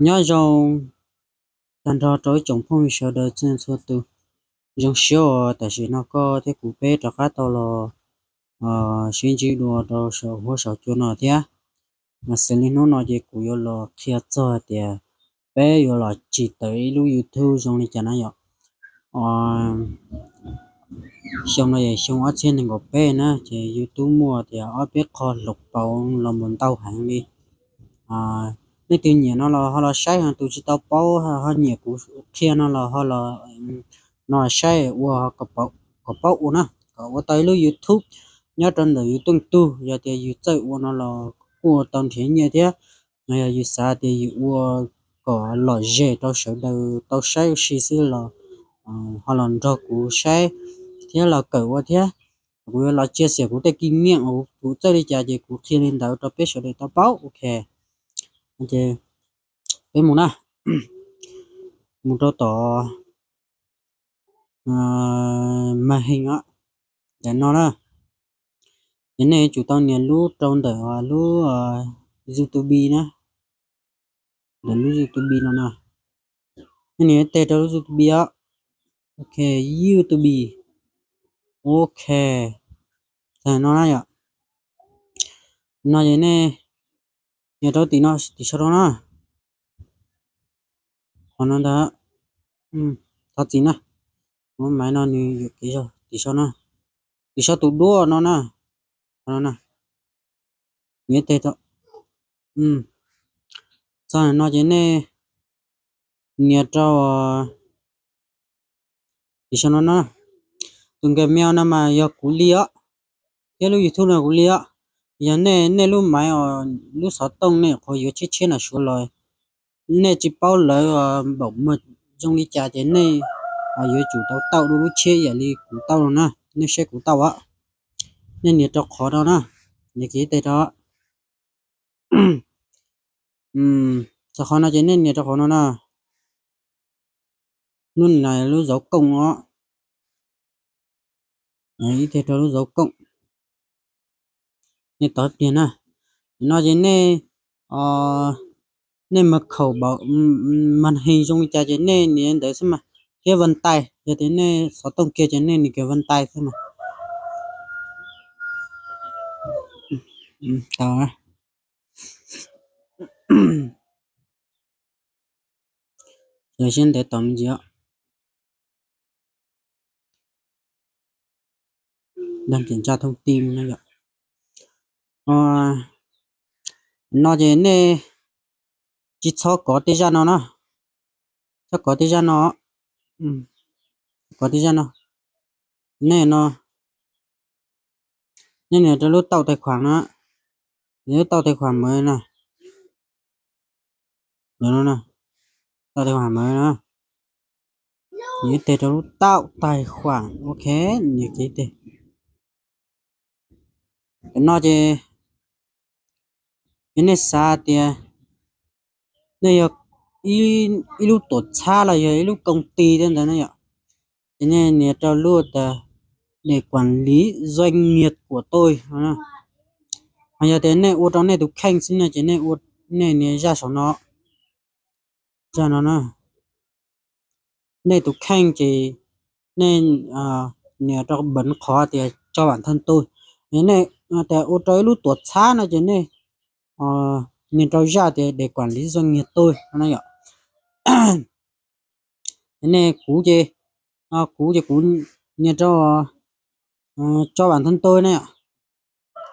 Nyob zoo tag nrho rau ib tsoom phooj ywg sawv daws txhua txhua tus. Zoo siab uas tam sim no koj thiab kuv peb rov qab tau los sib ntsib dua rau saum huab saum cua no thiab. Mas xws li hnub no ces kuv yuav los qhia txog tias peb yuav los tsim tawm ib lub YouTube zoo li cas na yom. Xyoo no yog xyoo ob txhiab nees nkaum peb na, ces YouTube muaj tias ob peb qho hloov pauv los mus ntau heev li. Leej twg nyiam no los ho los saib, tus tsis tau paub ho nyiam kuv qhia no los ho los no saib ua kom paub ua na, kom ua tau ib lub YouTube nyob rau ntawm yus teej tug. Yog tias yus txawj ua no los kuj ua tau nrhiav nyiaj thiab. Yog yus xav tias yus ua kom lom zem rau sawv daws tau saib ua si xwb los ho los nrog kuv saib thiab los kawm ua thiab. Kuv yuav los chia sẻ kuv tej kinh nghiệm uas kuv txawj li cas ces kuv qhia li ntawd rau peb sawv daws tau paub, ok. Ces peb mus na, mus rau tom màn hình os, ntawm no na. Ces nej yuav tsum tau nias lub rau ntawm lub YouTube na, ntawm lub YouTube no na. Nej nias teg rau lub YouTube os, ok, YouTube, ok. Tag no na yom. No ces nej nias rau tim no, tim sau rau na, qhov no ntag. Thov txim na, kuv maiv no nws yuam kev zog. Tim sau no, tim sau tus duab no na, qhov no na, nias teg rau. Txog no ces nej nias rau tim sau no na. Tus Gmail no mas yog kuv li os, thiab lub YouTube no kuv li os. Yog nej, nej lub maiv os, lub xov tooj nej qhuav yuav tshiab tshiab nram suav los nej tsis paub lawv npaum zoo li cas ces nej yuav tsum tau tauj dua lub tshiab ib yam li kuv tauj no na. Nej saib kuv tauj os, nej nias rau qhov no na, nias kiv teg rau. Txog qhov no ces nej nias rau qhov no na. Lub no lub dấu cộng os, ib teg rau lub dấu cộng. Nej tov pliag na. No ces nej, nej mật khẩu bảo, màn hình zoo li cas ces nej nias ntawd xwb mas, thiab vân tay, yog tias nej xov tooj kiag ces nej nias kiag vân tay xwb mas. Tau. Sawv daws siab ntev tos me ntsis os. Đang kiểm tra thông tin no yom. No ces nej tsis txhob kov tej zaj no na. Txhob kov tej zaj no. Kov tej zaj no. Nej no, nej nias rau lub tạo tài khoản no. Lub tạo tài khoản mới no. Tạo tài khoản mới no. Nias teg rau lub tạo tài khoản, ok, nias kiv teg. Tam no ces yog nej xav tias nej yog ib lub tuam txhab los yog ib lub công ty tej ntawd na yom, ces nej nias rau lub tias để quản lý doanh nghiệp của tôi. Ho yog tias nej ua rau nej tus kheej xwb no ces nej ua, nej nias zaj saum no, zaj no na. Nej tus kheej ces nej nias rau npawv qhov tias cho bản thân tôi. Nej tias ua rau ib lub tuam txhab no ces nej nias rau zaj tias để quản lý doanh nghiệp tôi no yom. Nej kuv ces, kuv ces kuv nias rau cho bản thân tôi na yom,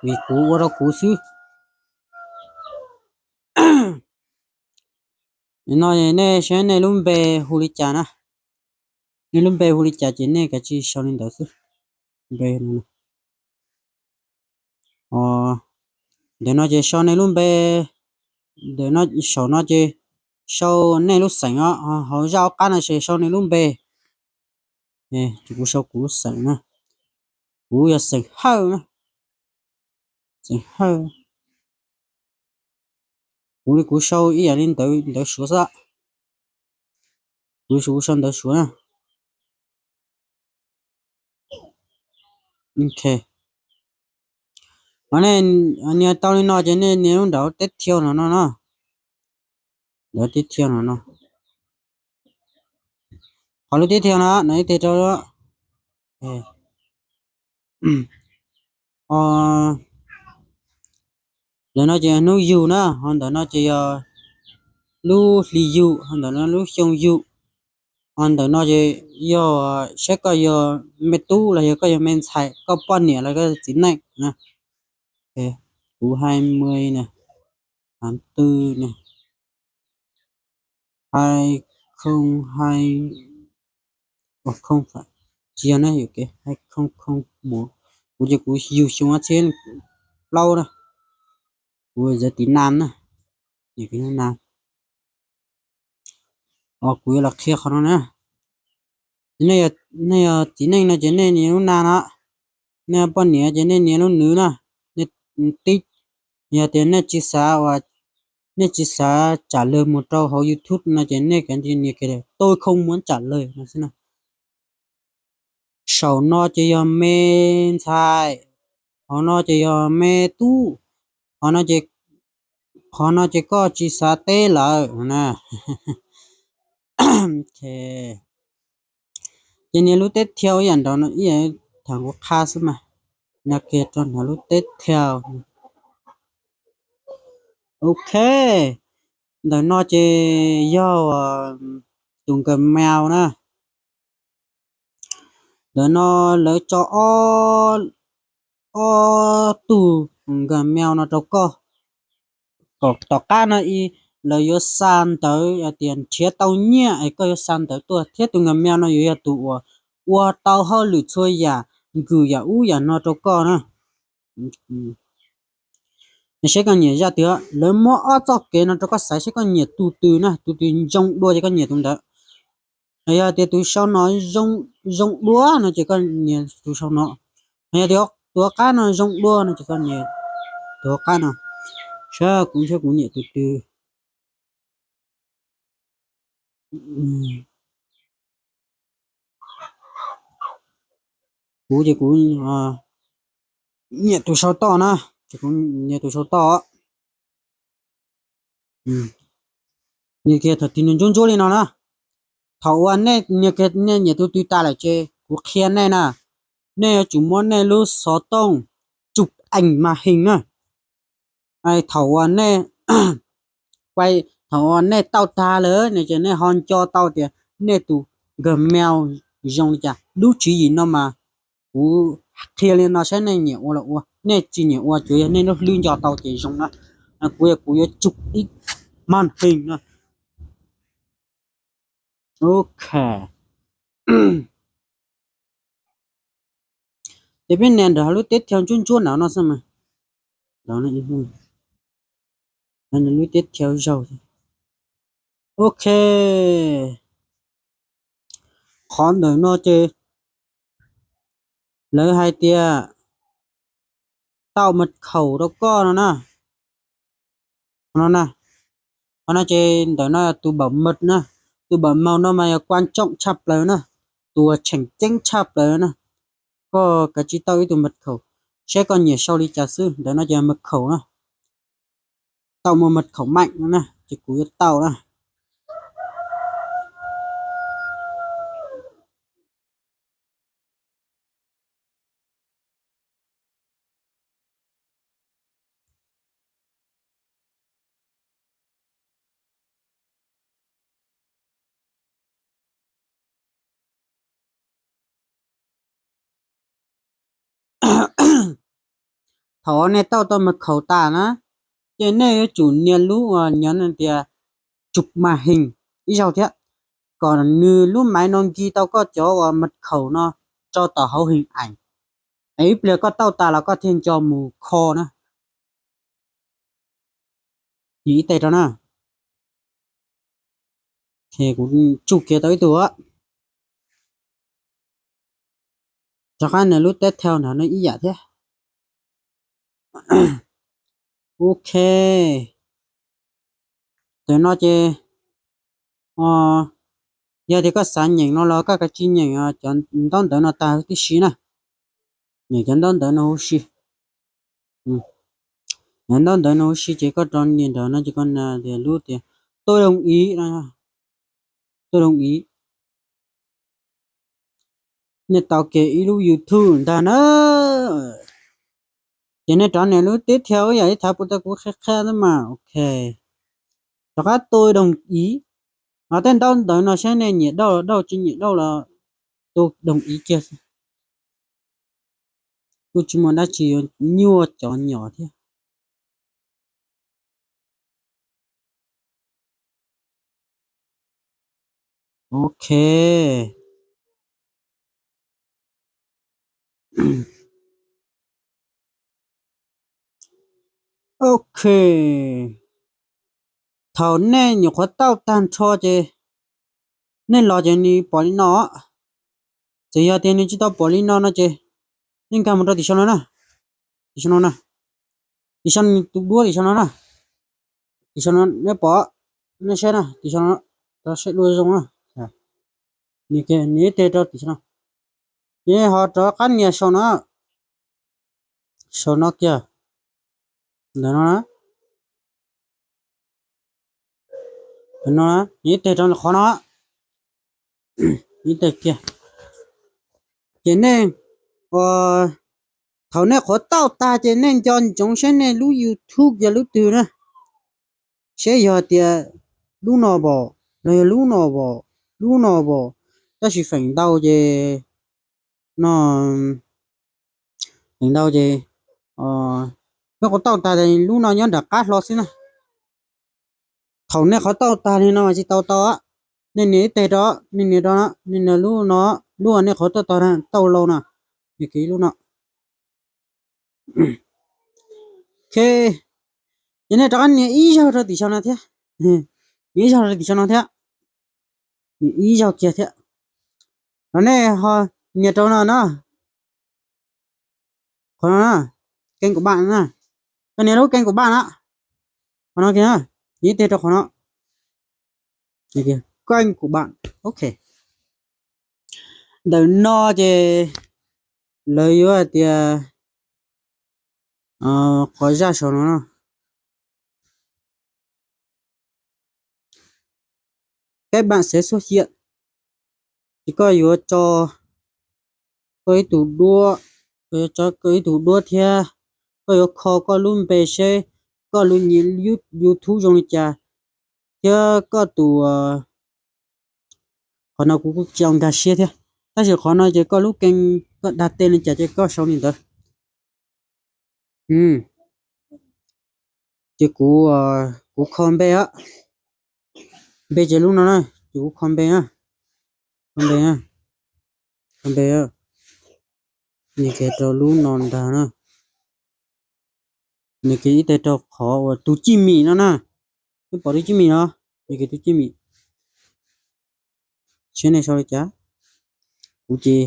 vim kuv ua rau kuv xwb. No nej saib nej lub npe hu li cas na, nej lub npe hu li cas ces nej kav tsij sau li ntawd xwb. Npe, ntawm no ces sau nej lub npe, ntawm no, saum no ces sau nej lub xeem os, hauv zaj ob qab no ces sau nej lub npe. Kuv sau kuv lub xeem na, kuv yog xeem Hawj na, xeem Hawj. Kuv li kuv sau ib yam li ntawv Suav xwb, kuv sau ntawv Suav na. Ok, nej nias tau li no ces nej nias lub nraud tiếp theo no no no. Lawv tib thiaj no no. Qhov lub tib thiaj no no ib teg rau. Ntawm no ces hnub yug na, ho ntawm no ces yog lub hli yug, ho ntawm no lub xyoo yug, ho ntawm no ces yog saib koj yog me tub los yog koj yog me ntxhais, koj poj niam los koj txiv neej na. Kuv hai mươi nè, tháng tư nè, hai không hai, không phải, tsis yog na, yog cái hai không không bốn. Kuv ces kuv yug xyoo ob txhiab plaub na, kuv giới tính nam na, nam. Os, kuv yuav los qhia qhov no na. Nej yog txiv neej no ces nej nias lub na no, nej poj niam ces nej nias lub nws na, nej tib. Yog tias nej tsis xav, nej tsis xav trả lời mus rau hauv YouTube no ces nej kav tsij nias cái tôi không muốn trả lời no xwb na. Saum no ces yog me ntxhais, hauv no ces yog me tub, qhov no ces, qhov no ces koj tsis xav teb lawm na. Ces nias lub tiếp theo ib yam nrog no ib yam, thaum kuv qha xwb mas, nias kiag rau nrog lub tiếp theo. Ok, ntawm no ces yog tus Gmail na. Ntawm no lawv tso ob, ob tug Gmail no rau koj. Kom tom qab no lawv yuav xa ntawv hais tias nrhiav tau nyiaj es koj yuav xa ntawv tuaj thiab tus Gmail no yuav yog tus uas ua tau hauj lwm txhua yam, nkws yam ub yam no rau koj na. Saib koj nyiam zaj twg, lawv muab ob txoj kev no rau koj xaiv saib koj nyiam tus twg na, tus twg zoo dua ces koj nyiam tus ntawd. Yog tias tus sau no zoo dua no ces koj nyiam tus sau no. Yog tias tus qab no zoo dua no ces koj nyiam tus qab no. Saib kuv ntshe kuv nyiam tus twg. Kuv ces kuv nyiam tus sau toj na, ces kuv nyiam tus sau toj. Nias kiag thaum twg nws ntsuab ntsuab li no na. Thaum uas nej nias kiag nej nyiam tus twg tas lawm ces kuv qhia nej na, nej yuav tsum muab nej lub xov tooj chụp ảnh màn hình na. Thaum uas nej, thaum uas nej tau tag lawm no ces nej ho nco tau tias nej tus Gmail zoo li cas. Lub tswv yim no mas kuv qhia li no saib nej nyiam ua los ua, nej tsis nyiam ua tsuas yog nej lub hlwb nco tau ces zoo na. Kuv, kuv yuav chụp ảnh màn hình no. Ok. Ces peb nias nrog lub tiếp theo ntsuab ntsuab ntawm no xwb mas. Lub tiếp theo zaug. Ok. Qhov ntawm no ces lawv hais tias tạo mật khẩu rau koj no na. No na, qhov no ces ntawm no tus bảo mật na, tus bảo mật no mas yog quan trọng tshaj plaws na, tus uas tseem ceeb tshaj plaws na. Koj kav tsij tạo ib tug mật khẩu, saib koj nyiam sau li cas xwb. Ntawm no ces mật khẩu na, tạo một mật khẩu mạnh no na, ces kuv yuav tạo na. Thaum nej tạo tau mật khẩu tas na, ces nej yuav tsum nias lub uas nyob tias chụp màn hình ib zaug thiab, kom nws lub máy no nkig tau koj cov uas mật khẩu no rau tom hauv hình ảnh. Es ib pliag koj tạo tas los koj thiaj nco mus kho na. Ib teg rau na. Kuv tsuj kiag tau ib tug. Rov qab nias lub tiếp theo ntawm no ib yam thiab. Ok. Ntawm no ces yog tias koj xav nyeem no los koj kav tsij nyeem cov ntaub ntawv no tag huv tib si na. Nyeem cov ntaub ntawv no huv si. Cov ntaub ntawv no huv si ces koj rov nias nrog no ces koj nias tias lub tias Tôi đồng ý no, tôi đồng ý. Nej tau kiag ib lub YouTube ntag na. Ces nej rov nias lub tiếp theo, ib yam li thaum ub kuv qhia qhia xwb mas, ok. Rov qab tôi đồng ý. Ho tej ntaub ntawv no saib nej nyiam dauj los dauj, tsis nyiam dauj los tôi đồng ý kiag xwb. Kuj tsis muaj dab tsi yuav nyuaj cov nyom thiab. Ok. Ok. Thaum nej nyuam qhuav tauj tag nrho ces nej los ces nws pom li no. Txawm yog tias nws tsis tau pom li no no ces nej nkag mus rau tim sau no na. Tim sau no na. Tim sau tus duab tim sau no na. Tim sau no nej pom, nej saib na, tim sau no, rov saib dua zoo na. Nws ib teg rau tim sau no. Ces ho rov qab nias sau no. Sau no kiag. Ntawm no na. Ntawm no na, nws ib teg rau qhov no. Ib teg kiag. Ces nej, thaum nej qhuav tauj tag ces nej nco ntsoov saib nej lub YouTube yog lub twg na. Saib yog tias lub no pom los yog lub no pom, lub no pom. Tab sis feem ntau ces, no, feem ntau ces nej qhuav tauj tag lub no nyob nram qab hlo xwb na. Thaum nej qhuav tauj tag li no mas tsis tau tau, nej nias ib teg rau, nej nias rau, nej nias lub no, lub uas nej qhuav tauj tag, tauj lauj no, nias kiag lub no. Ok, ces nej rov qab nias ib zaug rau tim sau no thiab. Nias ib zaug rau tim sau no thiab. Nias ib zaug kiag thiab. Los nej ho nias rau no na. Qhov no na, kênh của bạn na. Koj nias lub kênh của bạn na. Qhov no kiag na, nias ib teg rau qhov no. Kênh của bạn. Ok. Ntawm no ces lawv yuav hais tias qhov zaj saum no no. Các bạn sẽ xuất hiện. Ces koj yuav tso koj ib tug duab, koj yuav tso koj ib tug duab thiab koj yuav kho koj lub npe seb koj lub nyiam YouTube zoo li cas thiab koj tus, qhov no kuv kuj tsis nkag siab thiab, tab sis qhov no ces koj lub kênh koj dag tej li cas ces koj sau li ntawd. Ces kuv, kuv kho npe, npe ces lub no na, ces kuv kho npe na, kho npe na, kho npe, nias kiag rau lub no ntag na. Nias kiag ib teg rau qhov uas tus cij mim no na. Nej pom tus cij mim no, nias kiag tus cij mim. Seb nej sau li cas. Kuv ces,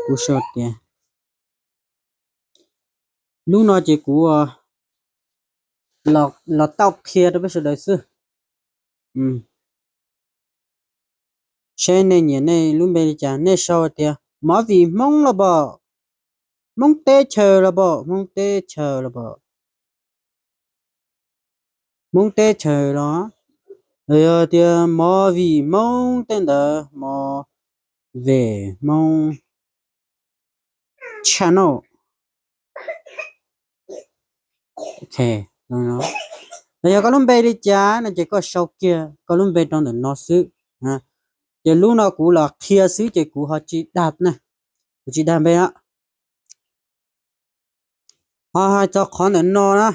kuv sau tias, lub no ces kuv los tau qhia rau peb sawv daws xwb. Seb nej nyiam nej lub npe li cas, nej sau tias Mov Vim Hmoob los pom, Hmoob Teb Chaws los pom, Hmoob Teb Chaws los pom, Hmoob Teb Chaws los, los yog tias Mov Vim Hmoob tej ntawd, Mov Vim Hmoob channel. Ok, los yog koj lub npe li cas no ces koj sau kiag koj lub npe rau ntawm no xwb. Ces lub no kuv los qhia xwb ces kuv ho tsis dag na, kuv tsis dag npe na. Ho hais txog qhov ntawm no na,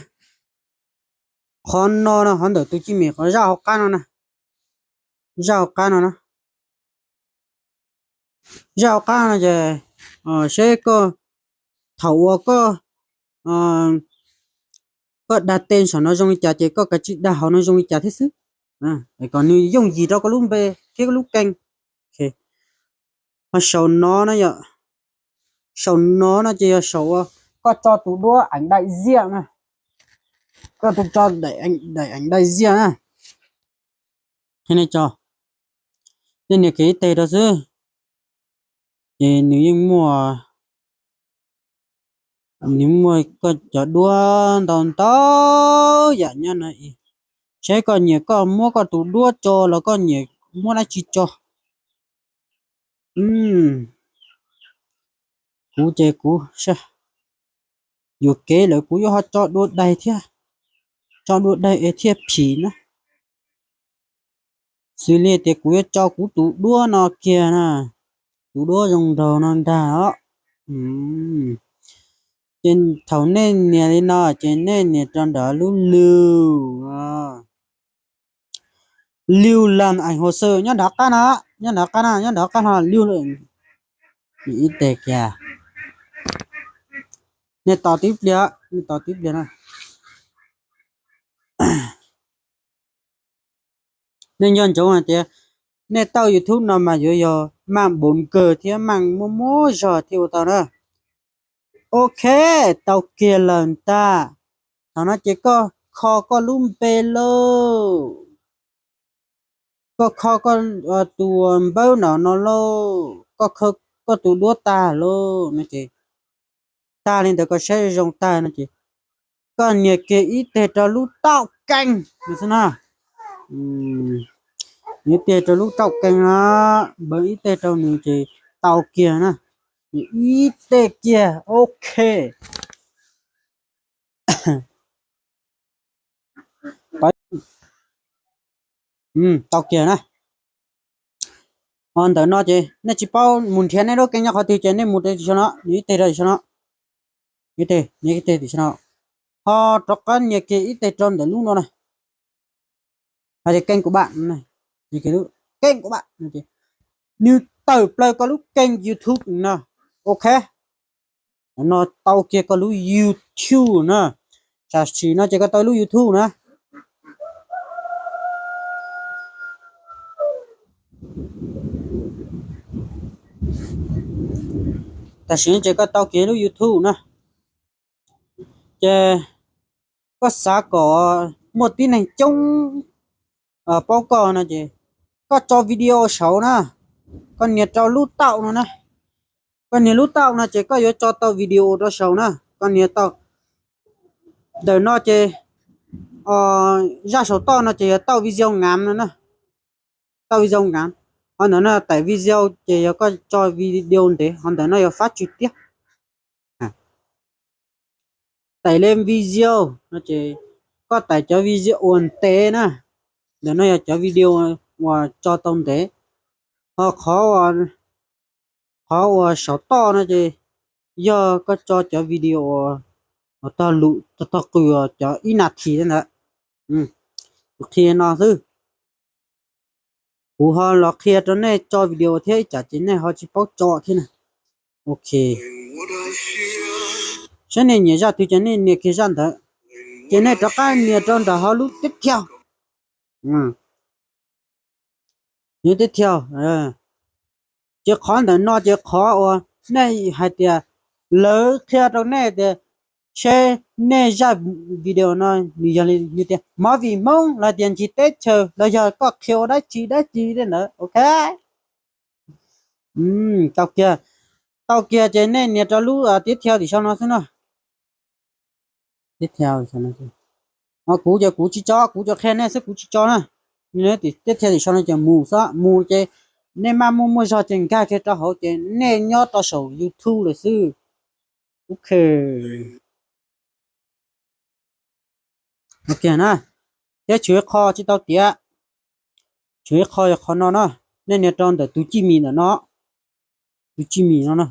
qhov no no, qhov ntawm tus cij mim qhov zaj hauv qab no na, zaj hauv qab no na, zaj hauv qab no ces seb koj, thaum uas koj, koj dag tej saum no zoo li cas ces koj kav tsij dag hauv no zoo li cas thiab xwb, kom nws yooj yim rau koj lub npe thiab koj lub kênh. Ho saum no no yog, saum no no ces yog saum uas koj tso tus duab ảnh đại diện na, koj tus tso ảnh đại diện na. Thiab nej tso, nej nias kiag ib teg rau xwb, ces nws yeej muaj, nws muaj koj cov duab ntau ntau yam nyob no. Saib koj nyiam koj muab koj tus duab tso los koj nyiam muab dab tsi tso. Kuv ces kuv yuam kev lawm kuv yuav ho tso dua daig thiab, tso dua daig es thiaj phim na. Xws li tias kuv yuav tso kuv tus duab no kiag na, tus duab zoo nraug no ntag os. Ces thaum nej nias li no ces nej nias rau ntawm lub lug, lug làm ảnh hồ sơ nyob nrov qab no, nyob nrov qab no, nyob nrov qab no lug ib teg kiag. Nej tos tib pliag, nej tos tib pliag na. Nej nco ntsoov hais tias nej tauj YouTube no mas yuav yog maj npaum kawg thiab maj muaj muaj zog thiaj ua tau na. Ok, tau kiag lawm ntag. Thaum no ces koj kho koj lub npe lauj, koj kho koj tus npawb no no lauj, koj kho koj tus duab tag lauj no ces tag li ntawd koj saib zoo tag no ces koj nias kiag ib teg rau lub tauj kees no xwb na. Nias ib teg rau lub tauj kees no, npawb ib teg rau nws ces tau kiag na. Nias ib teg kiag, ok. Tau kiag na. Ho ntawm no ces nej tsis paub mus nrhiav nej lub kees nyob qhov twg ces nej mus rau tim sau no, nias ib teg rau tim sau no, ib teg, nias ib teg tim sau no, ho rov qab nias kiag ib teg rau ntawm lub no na. Hais tias kees kuv npam, kees kuv npam, nws tawm plaws koj lub kees YouTube no. Ok, no tau kiag koj lub YouTube na. Tam sim no ces koj tau lub YouTube na. Tam sim no ces koj tau kiag lub YouTube na. Ces koj xav kom muaj tib neeg coob paub koj no ces koj tso video saud na. Koj nias rau lub tauj no na. Koj nias lub tauj no ces koj yuav tso tau video rau saud na. Koj nias tau ntawm no ces zaj saum toj no ces yog tauj video ngắn no na. Tauj video ngắn. Ho ntawm no tải video ces yog koj tso video ntev, ho ntawm no yog phát trực tiếp. Tải lên video no ces koj tải cov video uas ntev na. Ntawm no yog cov video uas tso tau ntev. Ho qhov, qhov uas saum toj no ces yog koj tso cov video uas tog lus tog qws cov ib nas this ntawd. Kuv qhia no xwb. Kuv ho los qhia rau nej tso video thiab ib tsam ces nej ho tsis paub tso thiab na. Ok, saib nej nyiam zaj twg ces nej nias kiag zaj ntawd, ces nej rov qab nias rau ntawm hauv lub tiếp theo. Lub tiếp theo. Ces qhov ntawm no ces qhov uas nej hais tias lawv qhia rau nej tias seb nej zaj video no nws yog li tias movie Hmoob los tias ntsis teb chaws los yog koj qhia ua dab tsi dab tsi tej ntawd. Ok, tau kiag, tau kiag ces nej nias rau lub tiếp theo tim sau no xwb na. Tiếp theo, kuv ces kuv tsis tso, kuv tsuas qhia nej xwb kuv tsis tso na. Tiếp theo tim sau no ces mus xwb, mus ces nej maj muaj muaj zog ces nkag kiag rau hauv ces nej nyob rau saum YouTube lawm xwb. Ok, ok na. Thiab tshuav ib qho tsis tau tiav, tshuav ib qho yog qhov no na. Nej nias rau ntawm tus cij mis ntawm no, tus cij mis no na.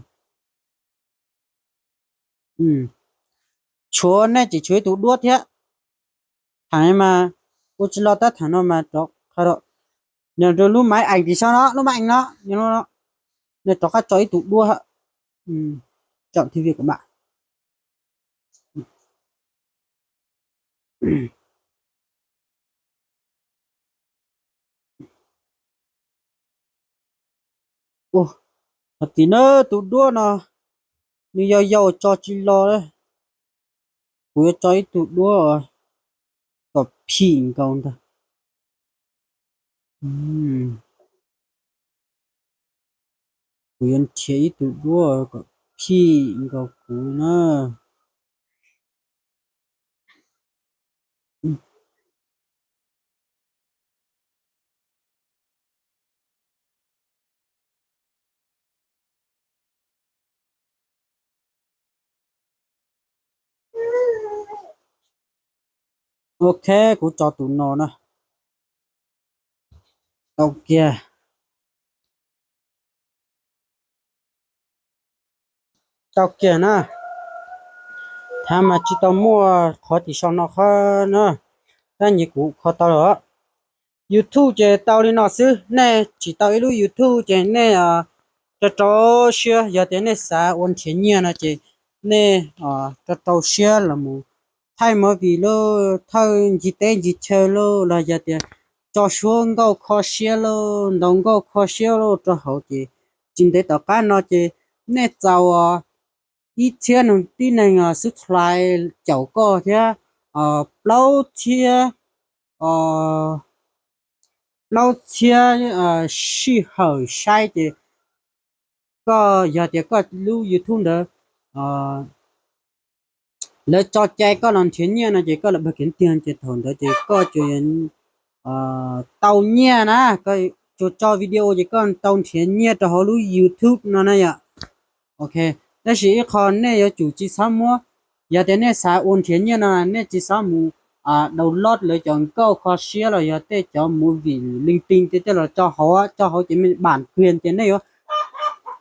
Tshuav, nej tseem tshuav ib tug duab thiab. Thaum mas ua tsis los tab thaum no mas rov qab rau, nyob rau lub máy ảnh tim sau no, lub máy ảnh no, nej rov qab tso ib tug duab, tso TV kom mam. Ua, hais tias na tus duab no nws yau yau tso tsis los, kuv yuav tso ib tug duab kom phim nkaus ntag. Kuv yuav nrhiav ib tug duab kom phim nkaus kuv na. Ok, kuv tso tus no na. Tau kiag, tau kiag na. Thaum mas tsis tau muaj qhov tim sau no qhov na, tab sis kuv kho tau lawm. YouTube ces tau li no xwb, nej tsis tau ib lub YouTube ces nej rau rau siab, yog tias nej xav ua nrhiav nyiaj no ces nej rau rau siab los mus thaij movie lauj, thaij ncig teb ncig chaw lauj, los yog tias tso suab nkauj kho siab lauj, ntaus nkauj kho siab lauj rau hauv ces tsis ntev tom qab no ces nej txaus ib txhiab neeg tib neeg subscribe caum koj thiab plaub txhiab, plaub txhiab sij hawm saib ces koj, yog tias koj lub YouTube ntawd lawv tso cai koj los nrhiav nyiaj no ces koj los pab kiav tiag ces thaum ntawd ces koj tsuas tau nyiaj na, koj tsuas tso video ces koj tau nrhiav nyiaj rau hauv lub YouTube no na yom. Ok, tab sis ib qho nej yuav tsum tsis txhob muab, yog tias nej xav ua nrhiav nyiaj no nej tsis txhob mus download lawv cov nkauj kho siab los yog tej cov movie leej twg tej los tso hauv, tso hauv ces me npam kiag ces nej yuav,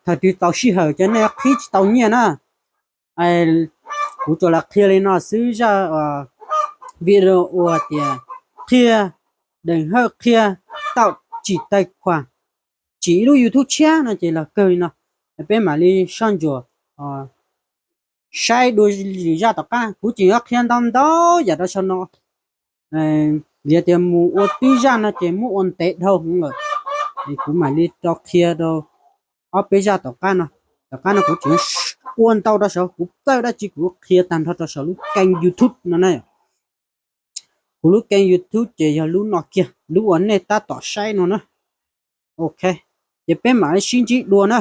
thaum twg txaus sij hawm ces nej yuav qhib tsis tau nyiaj na. Kuv tsuas los qhia li no xwb, zaj video uas tias qhia, deem hawj qhia tau tsim tais khuam, tsim ib lub YouTube tshiab no ces los kawg li no. Peb mam li soj ntsuam saib dua lwm zaj tom qab, kuv tseem yuav qhia ntau ntau yam rau saum no. Vim tias mus ua tib zaj no ces muab ua ntev dhau lawm, es kuv mam li rau qhia rau ob peb zaj tom qab no. Tom qab no kuv tseem ua ntau rau saum, kuv txawj dab tsi kuv qhia tag nrho rau saum lub kênh YouTube no na. Kuv lub kênh YouTube ces yog lub no kiag, lub uas nej tab tom saib no na. Ok, ces peb mam li sib ntsib dua na.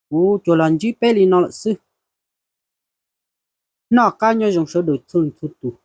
Kuv tsuas los ntsib peb li no lawm xwb. Noj qab nyob zoo sawv daws txhua leej txhua tus.